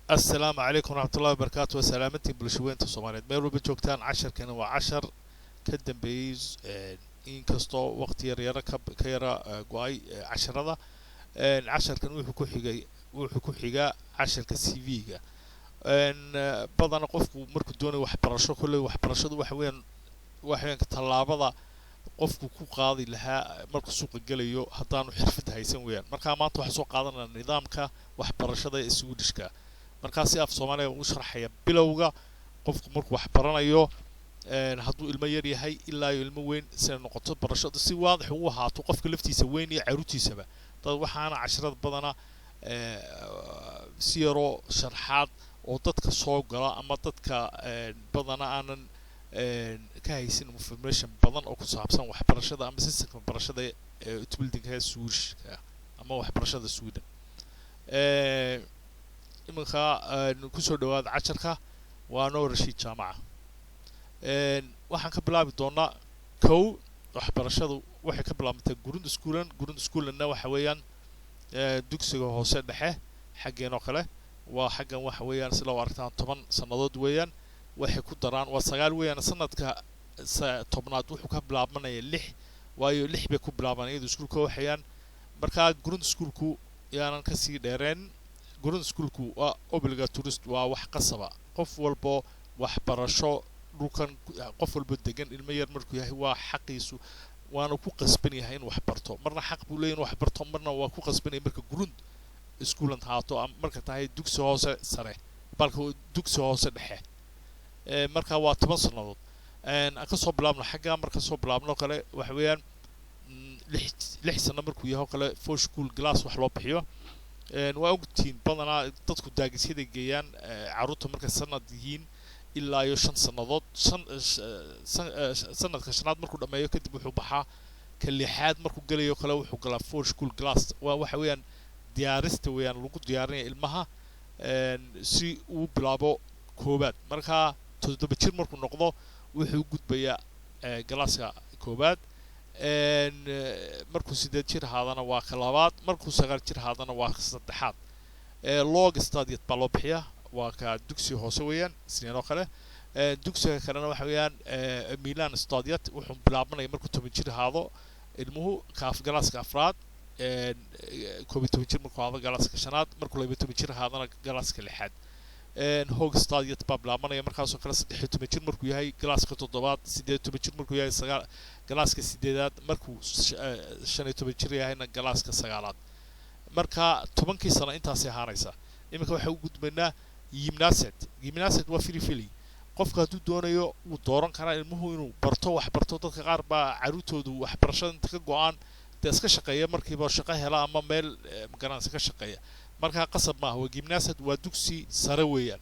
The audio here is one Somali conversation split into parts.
Asalaamu calaykum waraxmatullahi wabarakaatu. Waa salaamantiin bulshaweynta Soomaaliyeed meel walba joogtaan. Casharkani waa cashar ka dambeeyey, inkastoo waqti yar yara ka yara go-ay casharada. Casharkan wuxuu ku xigay, wuxuu ku xigaa casharka CV-ga. Badana qofku markuu doonayo waxbarasho, kolley waxbarashadu waxa weeyaan, waxa weeyaan tallaabada qofku ku qaadi lahaa markuu suuqa gelayo haddaanu xirfad haysan weeyaan. Marka maanta waxaan soo qaadanaa nidaamka waxbarashada ee Swedishka. Markaa si af Soomaaliga ugu sharxaya bilowga qofku markuu wax baranayo, hadduu ilmo yar yahay ilaa iyo ilmo weyn, siday noqoto barashadu si waadix ugu ahaato qofka laftiisa weyn iyo caruurtiisaba. Dad waxaana casharada badana si yaroo sharxaad oo dadka soo gala ama dadka badana aanan ka haysan information badan oo ku saabsan waxbarashada ama systemka barashada ee utbildninka Swedishka ama waxbarashada Sweden. Iminka kusoo dhawaada casharka. Waa noo Rashiid Jaamaca. Waxaan ka bilaabi doonaa kow. Waxbarashadu waxay ka bilaabantay grundskolan. Grundskolanna waxa weeyaan dugsiga hoose dhexe xaggeen oo kale. Waa xaggan, waxa weeyaan sida u aragtaan 10 sannadood weeyaan. Waxay ku daraan waa 9 weeyaan. Sanadka 10aad wuxuu ka bilaabmanaya 6, waayo 6 bay ku bilaabaan iyadu iskuulka waxayaan. Markaa grundskolku yaanan kasii dheereen. Grundskolku waa obligatoriskt, waa wax qasaba. Qof walbo waxbarasho dhulkan, qof walbo degan, ilmo yar markuu yahay waa xaqiisu, waana ku qasban yahay inuu wax barto. Marna xaq buu leeyahy inuu wax barto, marna waa ku qasban yahay marka grundskolan haato ama marka tahay dugsi hoose sare, balka dugsi hoose dhexe. Marka waa 10 sannadood. Aan kasoo bilaabno xagga. Marka soo bilaabno kale waxa weeyaan 6 sano markuu yahay oo kale förskoleklass wax loo bixiyo. Waa ogtihiin badanaa dadku dagisyada geeyaan carruurta markay sanad yihiin ilaa iyo 5 sannadood. Shan sanadka shanaad markuu dhammeeyo kadib wuxuu baxaa ka lixaad markuu gelayo kale, wuxuu galaa förskoleklass. Waa waxa weeyaan diyaarista weeyaan lagu diyaarinaya ilmaha si uu bilaabo koowaad. Markaa 7 jir markuu noqdo wuxuu gudbayaa galaaska koowaad. Markuu 8 jir ahaadana waa ka labaad, markuu 9 jir ahaadana waa ka saddexaad. Lågstadiet baa loo bixiyaa, waa ka dugsi hoose weeyaan isniin oo kale. Dugsiga kalena waxa weeyaan mellanstadiet. Wuxuu bilaabanaya markuu 10 jir ahaado ilmuhu kaaf galaaska afraad, 11 jir markuu ahaado galaaska shanaad, markuu 12 jir ahaadana galaaska lixaad. Högstadiet baa bilaabanaya markaasoo kale 13 jir markuu yahay galaaska toddobaad, 18 jir markuu yahay sagaal galaaska sideedaad, markuu 15 jir yahayna galaaska sagaalaad. Marka 10kii sano intaasay ahaanaysa. Iminka waxay u gudbaynaa gymnasiet. Gymnasiet waa frivillig. Qofka hadduu doonayo wuu dooran karaa ilmuhu inuu barto wax barto. Dadka qaar baa carruurtoodu waxbarashada inta ka go-aan dee iska shaqeeya, markiiba shaqo hela ama meel magaranaysa ka shaqeeya. Markaa qasab maaha. Waa gymnasiet, waa dugsi sare weeyaan.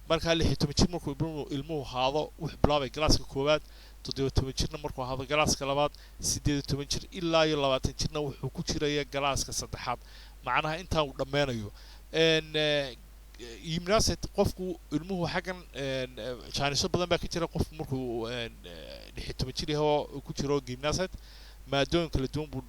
Markaa 16 jir markuu ilmuhu ahaado wuxuu bilaabay galaaska koowaad, 17 jirna markuu ahaado galaaska labaad, 18 jir ilaa iyo 20 jirna wuxuu ku jiraya galaaska saddexaad. Macnaha intaa uu dhammeynayo gymnasiet qofku ilmuhu xaggan jaaniso badan baa ka jira. Qofku markuu 16 jir yahay oo ku jiro gymnasiet, maadooyin kala duwan buu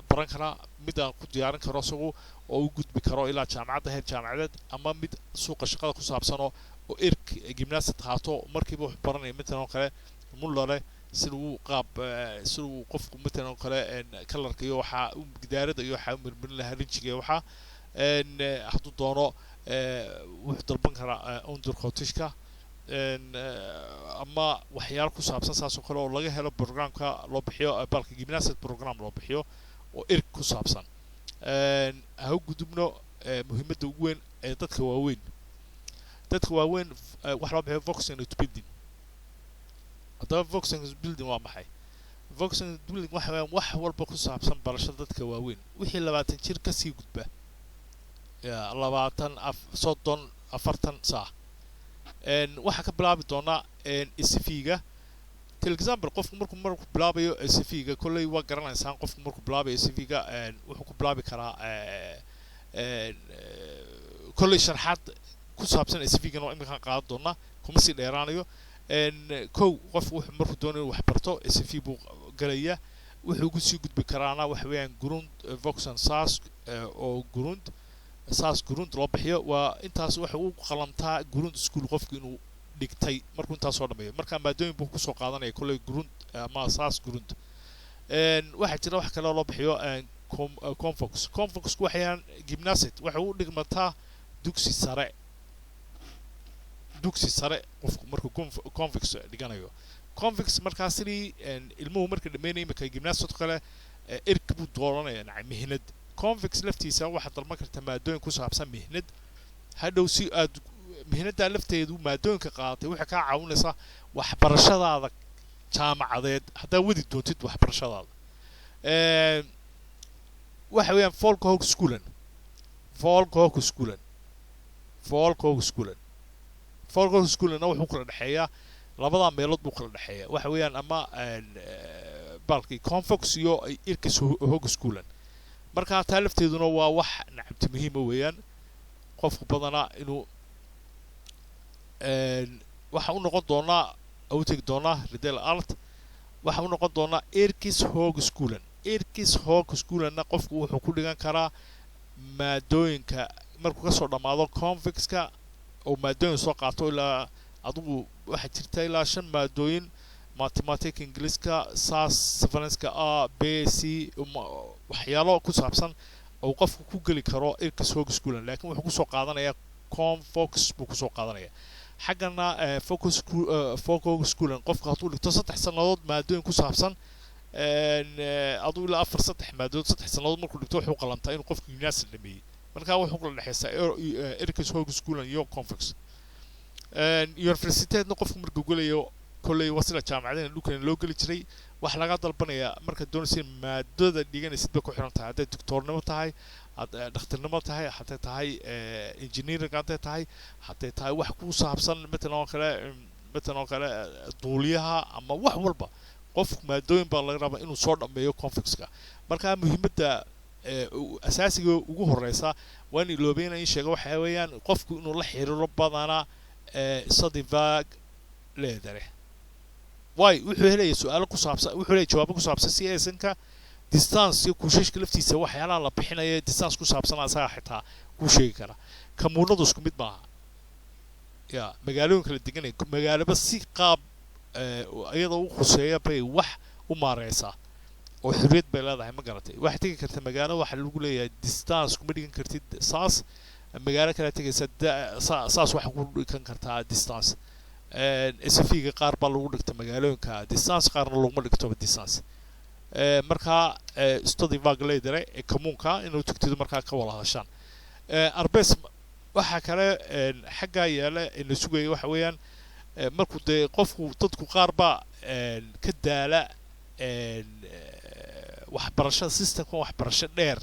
baran karaa, mid aan ku diyaarin karo isagu oo u gudbi karo ilaa jaamacadda, heer jaamacadeed, ama mid suuqa shaqada ku saabsanoo oo erk gymnasiet qaato markiiba wuxuu baranaya matalan oo kale målare, sida uu qaab sida uu qofku matalan oo kale kalarka iyo waxaa gidaarada iyo waxaa u mirmirin lahaa, rinjiga iyo waxaa. Hadduu doono wuxuu dalban karaa undersköterska ama waxyaalo ku saabsan saas oo kale oo laga helo programka loo bixiyo balka gymnasiet program loo bixiyo oo erg ku saabsan. Ha u gudubno muhiimadda ugu weyn ee dadka waaweyn. Dadka waaweyn waxa loo bixiyo vuxenutbildning. Haddaba vuxenutbildning waa maxay? Vuxenutbildning waxa weeyaan wax walba ku saabsan barashada dadka waaweyn, wixii 20 jir kasii gudba, ya 20 af 30 40 saa. Waxaa ka bilaabi doonaa SFI-ga. Till example, qofku markuu bilaabayo SFI-ga, kolley waa garanaysaan, qofku markuu bilaabayo SFI-ga wuxuu ku bilaabi karaa kolley sharxaad ku saabsan SFI-gana waa iminkaan qaadan doonaa, kuma sii dheeraanayo. Kow, qofku wuxuu markuu doonayo wax barto SFI buu galaya. Wuxuu ugu sii gudbi karaana waxa weeyaan grund vuxen SAS oo grund Saas grund loo bixiyo waa intaas. Waxay u qalantaa grunnskole qofku inuu dhigtay markuu intaas soo dhameeyo. Marka maadooyin buu kusoo qaadanaya kolley grund ama saas grund. Waxaa jira wax kale oo loo bixiyo Komvux. Komvuxku waxayaan gymnasiet, waxay u dhigmataa dugsi sare. Dugsi sare qofku markuu Komvux dhiganayo, Komvux markaa sidii ilmuhu marka dhameynaya imika gymnasiet kale, yrke buu dooranaya, nacam, mihnad. Komvux laftiisa waxaad dalban kartaa maadooyin ku saabsan mihnad hadhow, si aad mihnaddaa lafteedu maadooyinka qaadatay waxay kaa caawinaysaa waxbarashadaada jaamacadeed haddaa wadi doontid waxbarashadaada. Waxa weeyaan folkehøgskolen. Folkehøgskolen folkehøgskolenna wuxuu kala dhexeeyaa, labadaa meelood buu kala dhexeeya. Waxa weeyaan ama balkii Komvux iyo yrkeshøgskolen. Marka taa lafteeduna waa wax nacabti muhiima weeyaan qofku badanaa inuu waxa u noqon doonaa, u tegi doonaa Ridel Alt, waxa u noqon doonaa Yrkeshøgskolen. Yrkeshøgskolenna qofku wuxuu ku dhigan karaa maadooyinka markuu kasoo dhammaado Komvuxka oo maadooyin soo qaato. Ilaa adigu waxaa jirta ilaa shan maadooyin: matematikk, ingiliiska, saas, svenska A B C, waxyaalo ku saabsan oo qofku ku geli karo Yrkeshøgskolen. Laakiin wuxuu kusoo qaadanayaa Komvux buu kusoo qaadanaya. Xaggana focus folkehøgskolen qofku hadduu dhigto 3 sannadood maadooyin ku saabsan, aduu ilaa afar, saddex maadood, 3 sannadood markuu dhigto, wuxuu qalantaa inuu qofku gymnasium dhameeyey. Marka wuxuu kala dhexeysaa Yrkeshøgskolen iyo Komvux. Universitetna qofku markuu gelayo, kolley waa sida jaamacadena dhulkan loo geli jiray, waxaa laga dalbanayaa markaad doonaysa maadada dhiganaysid bay ku xiran tahay, hadday doctornimo tahay, dhakhtarnimo tahay, hadday tahay engineering, hadday tahay wax ku saabsan matalan oo kale duuliyaha ama wax walba, qofku maadooyin baa laga rabaa inuu soo dhammeeyo Komvuxka. Marka muhiimadda asaasiga ugu horeysa waa in iloobeyna in sheego, waxa weeyaan qofku inuu la xiriiro badanaa studievägledare. Waay wuxuu helaya su-aalo ku saabsan, wuxuu helaya jawaabo ku saabsan CSN-ka distance iyo kuushashka laftiisa, waxyaalaha la bixinaya distance ku saabsan asaga xitaa kuu sheegi kara. Kommunadu isku mid maaha ya magaalooyinka la deganaya, magaaloba si qaab iyadoo u khuseeya bay wax u maareysaa oo xorriyad bay leedahay, ma garatay? Waxaad tegi karta magaalo waxaa lagu leeyahay distance kuma dhigan kartid saas, magaalo kale tegaysa saas waxaa ku dhigan kartaa distance. SFI-ga qaar baa lagu dhigta magaalooyinka distance, qaarna laguma dhigto distance. Markaa studievägledare ee kommunka inuu tugtido, markaa ka wada hadashaan. Arbeids waxaa kale xaggaa yaala la sugaya waxa weeyaan markuu dee qofku, dadku qaar baa ka daala waxbarashada, systemka waxbarasho dheer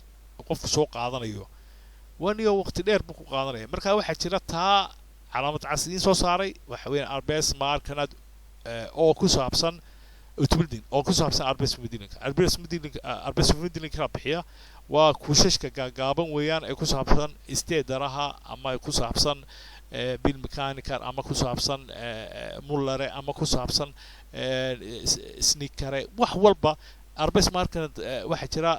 qofku soo qaadanayo waniyo waqti dheer buu ku qaadanaya. Marka waxaa jira taa calaamad cas idiin soo saaray, waxa weeyaan arbeidsmarknad oo ku saabsan utbildning, oo ku saabsan arbeidsförmedlingka. Arbeidsförmedlingka bixiya waa kuushashka gaagaaban weeyaan ee ku saabsan städaraha ama ku saabsan bilmekaniker ama ku saabsan målare ama ku saabsan snickare, wax walba arbeidsmarknad. Waxaa jira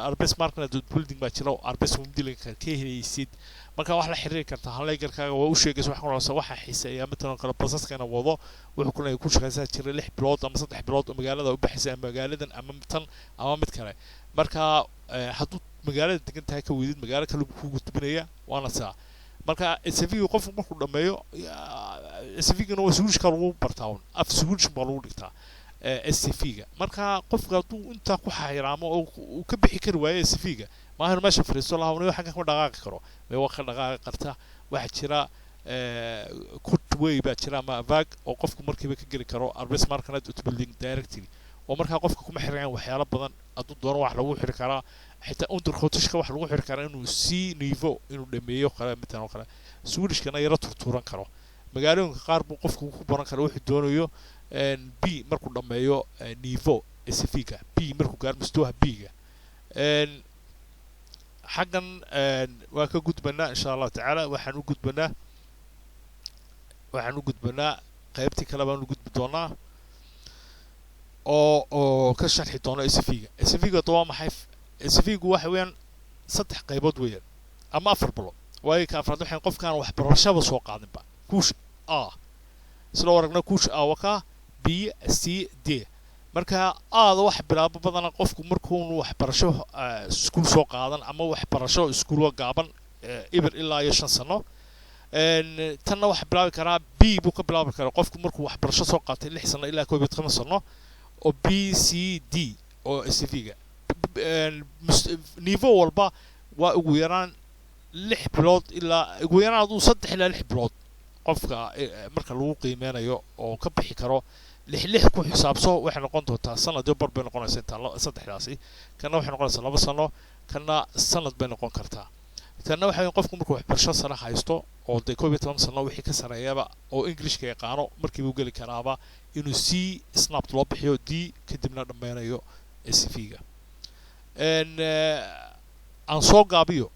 arbeidsmarknad utbildning baa jira oo arbeidsförmedlingka ka helaysid. Marka wax la xiriiri kartaa handläggarkaaga, waa u sheegaysa wax kunoolsa waxaa xiiseeya matalan kale basaskana wado, wuxuu ku leeyahay ku shaqaysaa jira 6 bilood ama 3 bilood oo magaalada u baxaysa, ama magaaladan ama tan ama mid kale. Marka hadduu magaalada degan tahay ka weydid, magaalo kale buu kuu gudbinaya, waana saa. Marka SV-ga qofku markuu dhameeyo, SV-gana waa Swedishka lagu bartaa un, af Swedish baa lagu dhigtaa SV-ga. Marka qofka hadduu intaa ku xayraamo oo uu ka bixi kari waayo SV-ga, maaha inuu meesha fadhiisto laha waniba xaggan kama dhaqaaqi karo. Mee, waa ka dhaqaaqi karta. Waxaa jira kort way baa jira ama väg oo qofku markiiba ka geli karo arbeidsmarknad utbildning directly, oo markaa qofka kuma xirayaan waxyaalo badan. Hadduu doono wax lagu xiri karaa, xitaa undersköterska wax lagu xiri karaa inuu C niveau inuu dhameeyo kale matalan oo kale, Swedishkana yaro turtuuran karo. Magaalooyinka qaar buu qofku ku baran kara wuxuu doonayo B markuu dhameeyo niveau SFI-ga B, markuu gaaro mustawaha B-ga. Xaggan waa ka gudbanaa insha Allahu tacaala. Waxaan u gudbanaa qaybtii kale baan u gudbi doonaa oo ka sharxi doono SFI-ga. SFI-ga waa maxay? SFI-gu waxa weeyaan saddex qaybood weeyaan. ama 4 bilood, waayo ka afraad waxaan qofkaan waxbarashaba soo qaadinba. Kurs A sida aragna, kurs A waa ka B, C, D. Marka aada wax bilaabo badana qofku markuunu waxbarasho iskuul soo qaadan ama waxbarasho iskuulo gaaban, 0 ilaa iyo 5 sano. Tanna waxa bilaabi karaa, B buu ka bilaabi karaa qofku markuu waxbarasho soo qaatay 6 sano ilaa 11 sano, oo B, C, D oo SFI-ga niveau walba waa ugu yaraan 6 bilood ilaa ugu yaraan aduu 3 ilaa 6 bilood qofka marka lagu qiimeynayo oo ka bixi karo. Lix lix ku xisaabso, waxay noqon doontaa sanadyo bar bay noqonaysaa intaa saddexdaasi. Kana waxay noqonaysaa 2 sano, kana sanad bay noqon kartaa. Tanna waxa weeye qofku markuu waxbarasho sare haysto oo dee 11 sano wixii ka sareeyaba oo Englishka yaqaano, markiibuu geli karaaba inuu C snabbt loo bixiyo, D kadibna dhameynayo SFI-ga. Aan soo gaabiyo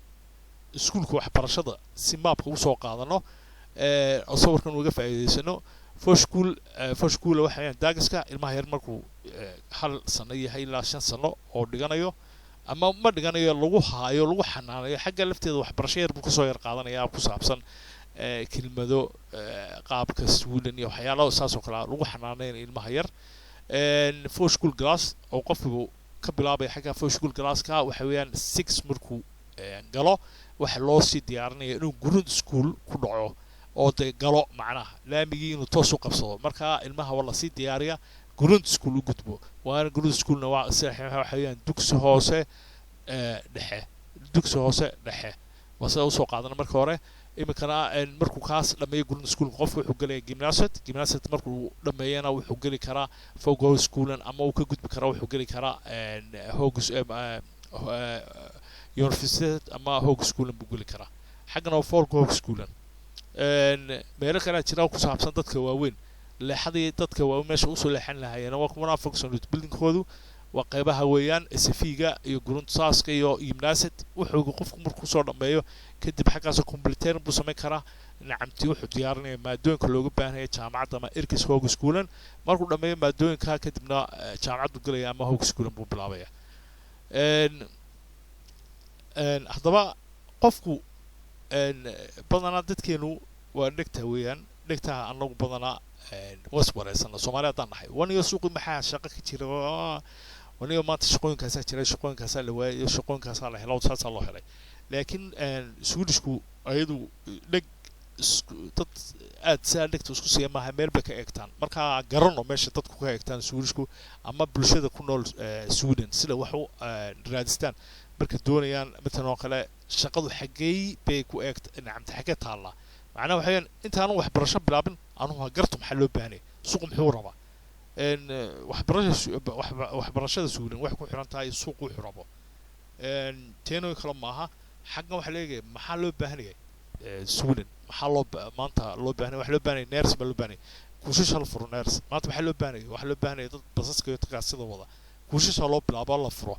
iskuulka waxbarashada si maabka usoo qaadano oo sawirkan uga faa'iidaysano. Förskola waxa weeyaan dagiska ilmaha yar markuu 1 sano yahay ilaa 5 sano oo dhiganayo ama ma dhiganayo, lagu haayo, lagu xanaanayo. Xagga lafteeda waxbarasho yar buu kasoo yar qaadanaya ku saabsan kelmado, qaabka Sweden iyo waxyaalo saas oo kale ah, lagu xanaanaynayo ilmaha yar. Förskoleklass oo qofku ka bilaabaya xagga förskoleklass-ka waxa weeyaan 6 markuu galo, waxa loo sii diyaarinaya inuu grundskola ku dhaco oo dee galo, macnaha laamigii inuu toos u qabsado. Marka ilmaha waa lasii diyaariya grundskola u gudbo. Waana grundskolana waa waxa weeyaan dugsi hoose dhexe, dugsi hoose dhexe waa sida usoo qaadana marka hore. Iminkana markuu kaas dhameeyo grundskolka, qofku wuxuu gelaya gymnasiet. Gymnasiet markuu dhameeyana wuxuu geli karaa folkhögskolan ama uu ka gudbi karaa, wuxuu geli karaa högs universitet ama högskolan buu geli karaa. Xaggana waa folkhögskolan. Meelo kalea jira oo ku saabsan dadka waaweyn, leexadii dadka waaweyn meesha usoo leexan lahaayeen waa kuwana. Vuxenutbildning-koodu waa qeybaha weeyaan SFI-ga iyo grundsärska iyo gymnasiet. Wuxuu qofku markuu soo dhameeyo kadib xaggaas komplettering buu samayn karaa, nacamtii wuxuu diyaarinaya maadooyinka looga baahanaya jaamacadda ama yrkeshögskolan. Markuu dhameeyo maadooyinka kadibna jaamacaddu gelaya ama högskolan buu bilaabaya. Haddaba qofku badanaa dadkeenu waa dhegta weeyaan, dhegtaha anagu badanaa was wareysana Soomaali haddaan nahay. Waniyo suuqi maxaa shaqo ka jira? Waniyo maanta shaqooyinkaasaa jira, shaqooyinkaasaa la waayay, shaqooyinkaasaa la helo, saasaa loo helay. Laakiin Swedishku ayadu dheg dad aad sidaa dhegta isku siiya maaha, meel bay ka eegtaan. Marka garano meesha dadku ka eegtaan Swedishku ama bulshada ku nool Sweden sida wax u raadistaan marka doonayaan matalan oo kale shaqadu xaggey bay ku eegta, nacamta xaggee taallaa. Macnaha waxa weeyaan intaanu waxbarasho bilaabin anugu ha garto maxaa loo baahanaya, suuqu muxuu rabaa. Waxbarashada Sweden waxay ku xiran tahay suuqu wuxuu rabo. Teenoy kale maaha. Xaggan waxaa leeyahay maxaa loo baahan yahay Sweden, maxaa loo maanta loo baahan yahay? Waxaa loo baahan yahay nurse baa loo baahan yahay, kuushasha la furo nurse. Maanta maxaa loo baahan yahay? Waxaa loo baahan yahay dad basaska iyo tagaasida wada, kuushasha loo bilaabo, la furo.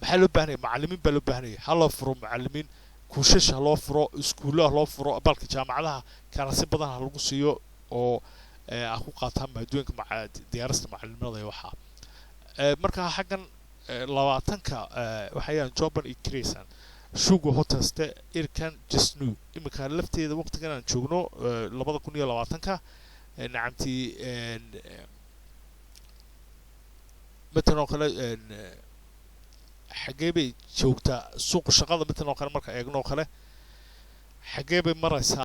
Maxaa loo baahan yahay? Macallimiin baa loo baahan yahay, ha la furo macallimiin, kuushasha loo furo, iskuullaha loo furo, balka jaamacadaha kalaasi badan ha lagu siiyo oo ha ku qaataan maadooyinka diyaarista macallimada iyo waxaa. Marka xaggan 20-ka waxayaan jobben i krisen tjugohetaste yrken just nu. Iminka lafteeda waqtigan aan joogno 2020-ka, nacamtii matalan oo kale xaggee bay joogtaa suuqa shaqada matalan oo kale marka eegno oo kale, xaggee bay maraysaa?